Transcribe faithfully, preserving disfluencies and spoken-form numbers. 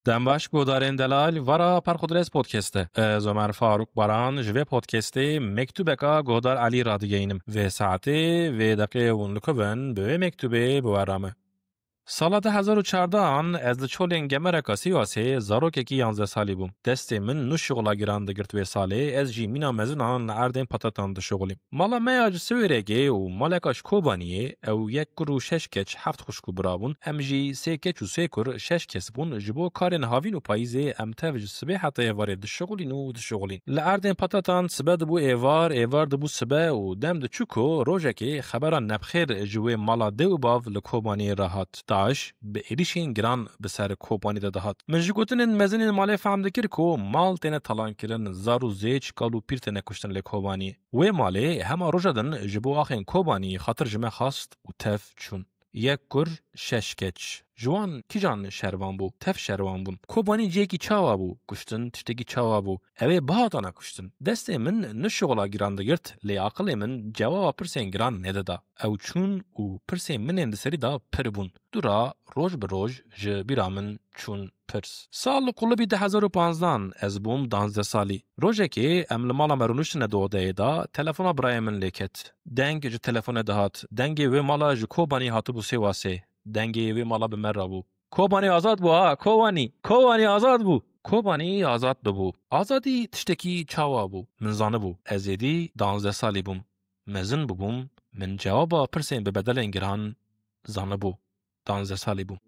Dem baş guhdarên delal, vara Perxudres Podcast e. Ez Omer Faruk Baran ji vê podcastê mektubeka guhdar Elî radigeynim. Vê saetê, vê deqê hûn li ku bin, bi wê mektubê bi we re me. Sala du hezar û çardehan ez li çolên Gemereka Sîwasê zarokekî yanzdeh salî bûm. Destê min nû şixula giran digirt wê salê, ez jî mîna mezinan li erdên patatan dişixulîm. Mala me ya ji Siwêrekê û maleka ji Kobaniyê, ew yek kur û şeş keç, heft xwişk û bira bûn. Em jî sê keç û sê kur, şeş kes bûn, ji bo karên havîn û payîzê em tev ji sibê heta êvarê dişixulîn û dişixulîn. Li erdên patatan sibe dibû êvar, êvar dibû sibe û dem diçû ku rojekê xebera nebxêr ji wê mala dê û bav li Kobaniyê re hat. DAIŞ bi êrîşên giran bi ser Kobanî de dihat. Min ji gotinên mezinên malê fehm dikir ku mal têne talankirin, zar û zêç, kal û pîr têne kuştin lê Kobanî. Wê malê hema roja din ji bo axên Kobanî xatir ji me xast û tev çûn. Yek kur, şeş keç. Ji wan kîjan şervan bû? Tev şervan bûn. Kobanî cihekî çawa bû? Kuştin tiştekî çawa bû? Ew ê bihatana kuştin. Destê min nişixula giran digirt, lê aqilê min cewaba pirsên giran nedida. Ew çûn û pirsên min ên di serî de pir bûn. Dûra roj bi roj ji bîra min çûn pirs. Sal li qulibî du hezar û panzdehan ez bûm danzdeh salî. Rojekê em li mala me rûniştine di odeyê de, telefona birayê min lê ket. Deng ji telefonê dihat. Dengê wê mala ji Kobanî hatibû Sêwasê. Dengê wê mala bi me re bû. Kobanî azad bû ha, Kobanî! Kobanî azad bû! Kobanî azad bibû. Azadî tiştekî çawa bû? Min zanibû. Ez êdî danzdeh salî bûm. Mezin bûbûm, min cewaba pirsên bi bedelên giran zanibû. Danzdeh salî bûm.